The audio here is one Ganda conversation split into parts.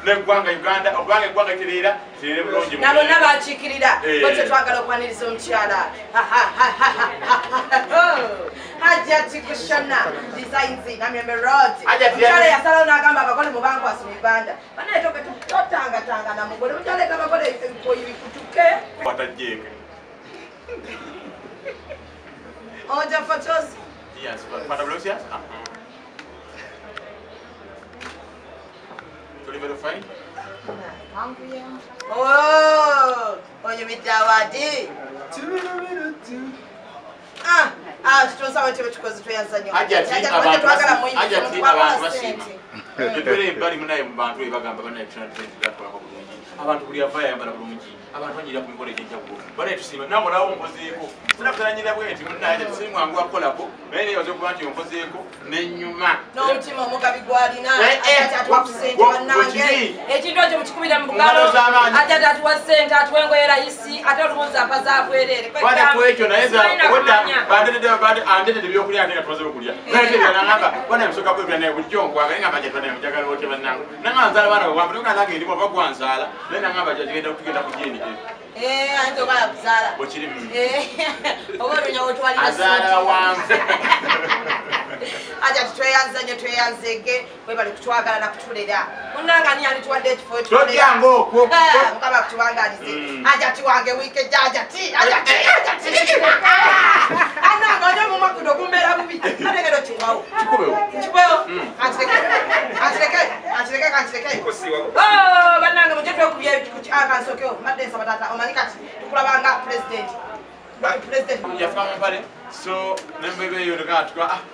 Neggwanga Uganda okubanga eggwanga kiriira kirire bulungi nabo nabakiikirira bwetyo twagala okwaniriza omukyala Hajjati Kushona Designs Namirembe Road. Omukyala yasalawo n'agamba abagole mubankwasi mu Uganda banaye totangatanga na mugole mukyaleka abagole ebikoyi bikutuke watajjeeke oja photos. Yes, but yes. Tuli very fine. Oh, onyumidde. Ah, tutonsa wetebe tukoze tweyanza nnyo. Hajjati abantu basiima. Tetwere ebbali munaye mu bantu ebagamba banaye tunaatwalako bulungi. Abantu buli ava yayambala bulungi. Abantu banyirira ku mikolo egy'enjawulo. Banaye tusiima nange olaba onkozeeko. Sinakutera bwe nti munnaye Hajjati si mwangu wakukolako naye neebaza okuba nti onkozeeko n'ennyuma. N'omutima omugabi gw'alina. Hajjati atuwa ku ssente bannange. Ekintu ekyo mukikubira mu bugalo. Hajjati atuwa ssente atuwa engoye layisi ate olumunzi ampa zaabwereere. Kwata ku ekyo naye andetedde ebyokulya ate nga tumaze okulya. Naye nangamba bwana nsooka kwebira naye bulijjo nkwagala naye ngamba Hajjati banaye njagala otya bannange. Nangamba nzaala baana bawanvu naye nga nange ndi bw'oba gwanzaala naye nangamba Hajjati tugenda ku gyendi. Anti oba yakuzaala. Bwekiri oba olunya wotwalira azaala bawanvu. Hajjati tweyanze nnyo tweyanzege webale kutwagala na kutulera. Munnange ani yandituwadde ekifo Todyanga okwo. Mukama akutuwangaalize. Hajjati wange wiike ejja Hajjati Hajjati Hajjati. Anange onye omumwa guno gumbeera bubi. Ate genda okiwawo. Kikubewo. Kikubewo. Kankireke. Kankireke. Kankireke kankireke. Oh, bannange mujje twekubye akansokewo. Mbadde nsaba taata omanyi kati tukulabanga president. President. Yafa mu mpale so nembebe eyo nga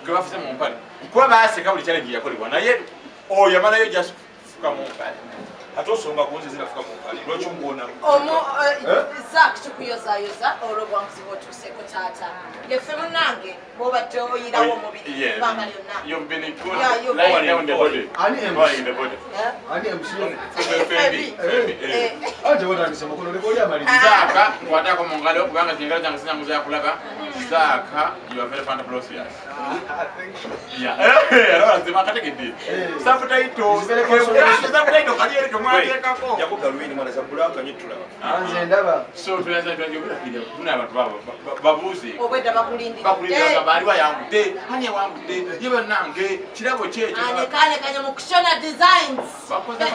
gwe bafuse mu mpale kuba baaseka buli challenge yakolebwa naye oyo yamalayo just fuka mu mpale. Ate osonga ku nze zirafuka mu mpale lwaki omubona? Omu Zack tukuyozayoza olw'obuwanguzi bw'otuuseeko taata. Yeffe munnange bw'obadde oyirawo omubiri ebbanga lyonna. You've been good lying down the body. Ani Lying the body. Ani MC? Fembi. Ate watandise mukono leka oli amaliriza. Zaaka nkwatako mu ngalo kubanga engalo zange sinangu zakulaba. Zaaka you are very fantabulous. Yeah. Alaba nze bakategedde. Subtitles. Subtitle kali eri tomwateekako. Jakuba Luwini mwana za bulaka nnyo tulaba. Nze ndaba. So tuyanza twajogera kija tuna abantu babo babuuze. Obwedda bakulindiridde. Bakulindiridde baaliwa yangudde. Ani yawangudde? Ye bannange kirabo ki ekyo? Anekaanekanye mu Kushona Designs. Bakoze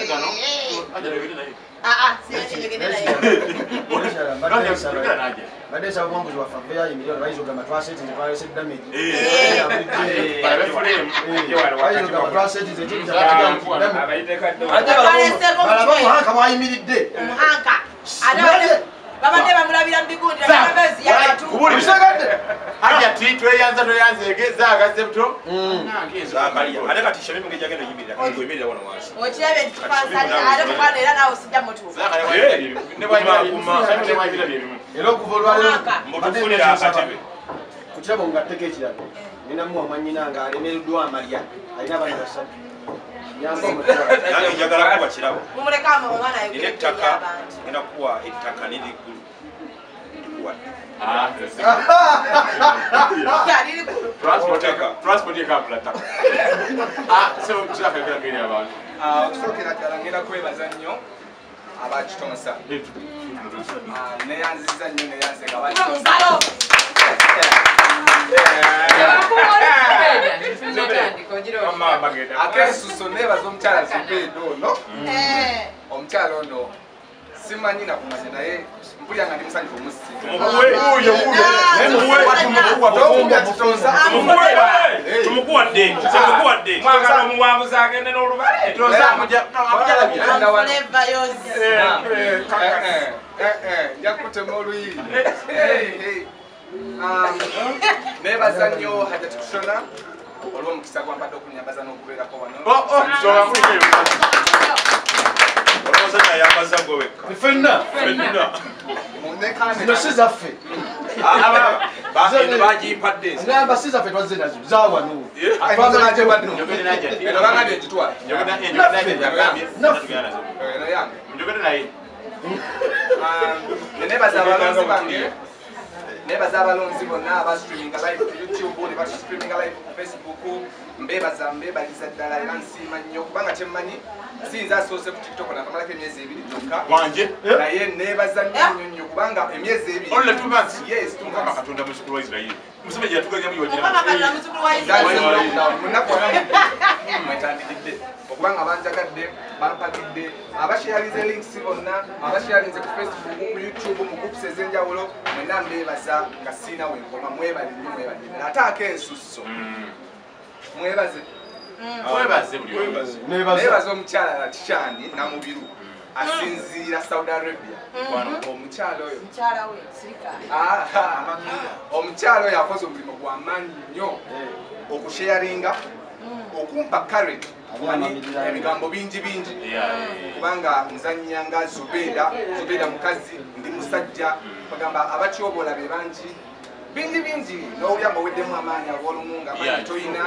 gano. Ajja yogere naye. Sinakyenyogere naye. Badde nsaba obuwanguzi bwaffe aveeyo ayimirire wano bayinza okugamba twasetinze twalese damage. Bayinza okugamba twasetinze ekintu kyaffe balabe omuhanka bw'ayimiridde. Omuhanka. Ate babadde bamulabira mu bigundi namabezi yabatu. Okitegedde? Hajjati tweyanza tweyanzeege Zaaka Zepto. Ate kati Shamim ng'ejja agenda oyimirira kati oyimirira wano wansi. Okirabye nti tufansalira ate mukwano era naawe sijja mutuuka. Zaaka ne bwayimira byebimu. Era okuva olwaleero mbutufunira akatebe. Ku kirabo ngatteko ekirabo ngenda muwa mwannyina nga alemereddwa amalya alina abaana basatu. Nyamba omutwalo. Nange njagala kuwa kirabo. Mumuleke omwana ayogere Nina ettaka ngenda kuwa ettaka n'eriggulu. Transport yekambula ttaka. So Zaaka yogera ngeri abantu. Okusookera ddala ngenda kwebaza nnyo abakitonsa. Neyanziza nnyo neyanzega Mungalo. Akesuso neebaza omukyala Zubeida ono. Omukyala ono simanyi nakumanya naye mpulira nga ndi musanyufu omusiima. Tumukuwadde. Tumukuwadde. Mwagala omuwanguzi agende n'olubale. Nja kutema oluyi. Neebaza nnyo Hajjati Kushona olw'omukisa gwampadde okunyambaza n'okubeerako wano. Olowooza nayambaza gwe wekka. Ffenna. Ffenna. Zino si zaffe. Bagimpadde. Ngamba si zaffe twazze nazo zawano. Nebaza abalonzi bonna abastreaminga live ku YouTube ne bastreaminga live ku Facebook, mbebaza mbebaliza ddala era nsiima nnyo kubanga kyemmanyi sinza asoose ku TikTok nakamalako emyezi ebiri gyokka wanje, naye nebaza nnyo nnyo kubanga emyezi ebiri only 2 months. Yes, 2 months. Katonda muzzukulu wa Israeli Museveni yatugajamu mwetandikidde okubanga banjagadde bampagidde abasharinze links bonna abasharinze ku Facebook, ku YouTube, mu groups ez'enjawulo mwenna mbebaza nga siina wenkoma. Mwebale nnyo, mwebale ddala ate ak'ensusso mwebaze mwebaze buli nebaza omukyala Tichani Namubiru asinziira Saudi Arabia. Omukyala oyo omukyala oyo akoze omulimu gw'amaanyi nnyo okusharinga, okumpa courage ebigambo bingi bingi kubanga nzannya nga Zubeda, Zubeda mukazi, ndi musajja, bagamba abatyobola be bangi bingi bingi n'owulya nga oweddemu amaanyi ag'olumu nga amaanyi toyina,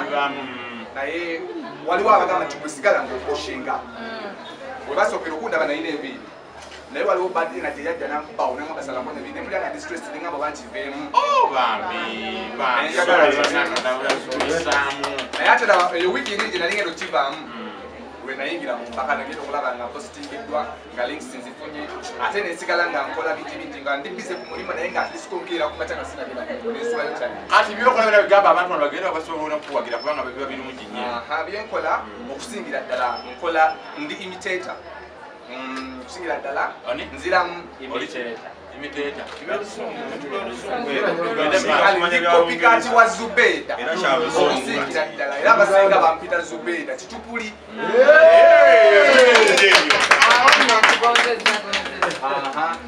naye waliwo abagamba nti gwe sigala ng'okoshinga we basookera okundaba nalina enviiri, naye waliwo bad energy yajja nambawo nangamba salako enviiri nempulira nga distressed nengamba bankiveemu. Naye ate eyo wiiki eri gye nali ngenda okukivaamu lwe nayingira mu mpaka nagenda okulaba nga positingiddwa nga links nzifunye ate nesigala nga nkola bingi bingi nga ndi bize ku mulimu naye nga atleast nkeera ku makya nga sinagenda nensulayo kyali. Kati byokola bira bigamba abantu bano bagenda basobola okuwagira kubanga biba birungi nnyo. Byenkola okusingira ddala nkola ndi imitator, okusingira ddala nziramu imitator copycat wa Zubeda okusingira ddala era abasinga bampita Zubeda Kichupuli.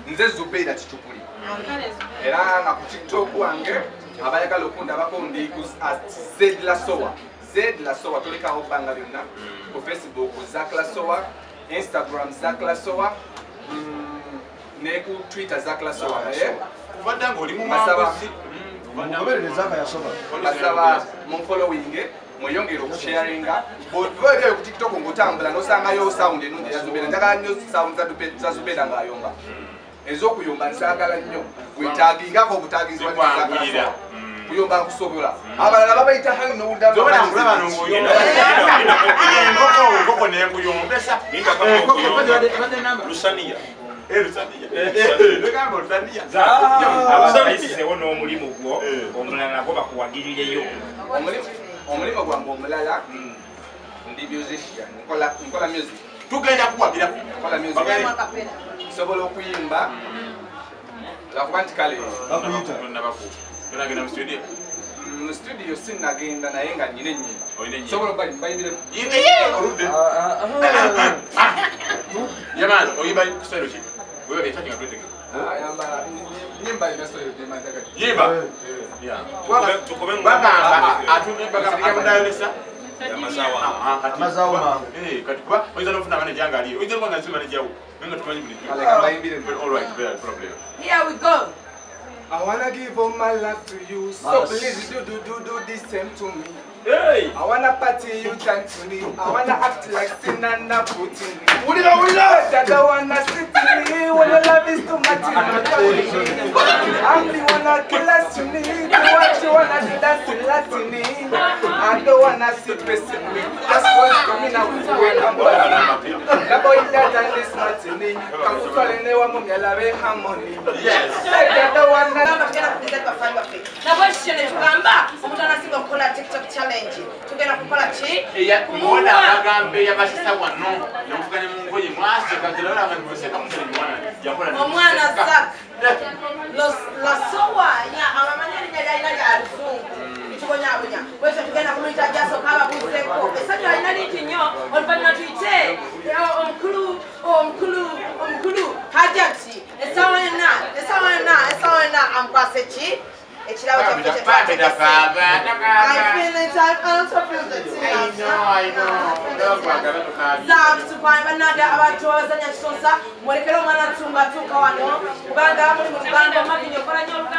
Nze Zubeda Kichupuli era nga ku TikTok wange abayagala okundabako ndi Z Lasowa, Z Lasowa tolekawo bbanga byonna, ku Facebook Zack Lasowa, Instagram Zack Lasowa, ne ku Twitter Zack Lasowa. Naye kubadde ng'oli muwanguzi basaba munfollowinge mweyongere okusharinga bw'obeera ku TikTok ng'otambula n'osangayo sound ennungi eya Zubeda. Njagala nnyo sound za Zubeda ng'ayomba, ez'okuyomba nsaagala nnyo wetaagingako obutaagizi wa Zack Lasowa kuyomba nkusobola abalala babayita hang n'owulira enkoko nekuyombesa Lusaniya abayisewo n'omulimu gwo omulala nagwo bakuwagirireyo. Omulimu gwange omulala ndi musician, nkola music. Tugenda kuwagira nkola music, nsobola okuyimba lwakuba nti kale mu studio sinnagenda naye nga nnyina ennyimba nsobola mbayimbiremu. Jamani, oyimba kusayiro ki? Wewe byetaki nga twetegeka. Nyimba ina story demandaga. Yimba. Bagamba atundayolesa amazawo mangu. Kati kuba oyinza n'ofuna manager nga aliyo. Oyinza n'okuba nga nsi manager wo. Naye nga tumanyi bulijjo. All right, very problem. Here we go. I wanna give all my love to you, so please do the same to me. Hey! I wanna party you time to me. I wanna act like Sinana Putin. I don't wanna sit in me when your love is too much. I'm the one that kills to me. Do what you wanna do, that's in Latin. I don't wanna sit facing me. Just want to me now. The boy that and this matinee. Come to call anyone, mummy, love harmony. Yes. I don't wanna. Nabwekityo ne tugamba omuntu anasinga okukola TikTok challenge tugenda kukola ki? Muwona abagambe yabasisa wano namuvuganya mu ngoye mwaseka omwana Zack Lasowa abamanyi erinnya lyalina lya luzungu litubonyabonya bwekyo tugenda kumuyita jasooka ababuuzeeko essanyu alina lingi nnyo oluvannyuma tuyite omukulu omukulu omukulu Hajati essaawa yonna essaawa yonna essaawa yonna amukwase ki ekirabo kyaffe kye twategese. I feel it, I also feel the tears. I know. Zack tukwanye bannange abantu abazannya kisonsa mulekere omwana atuuka wano kubanga muli mu lugambo Marvin okola nnyo olugambo.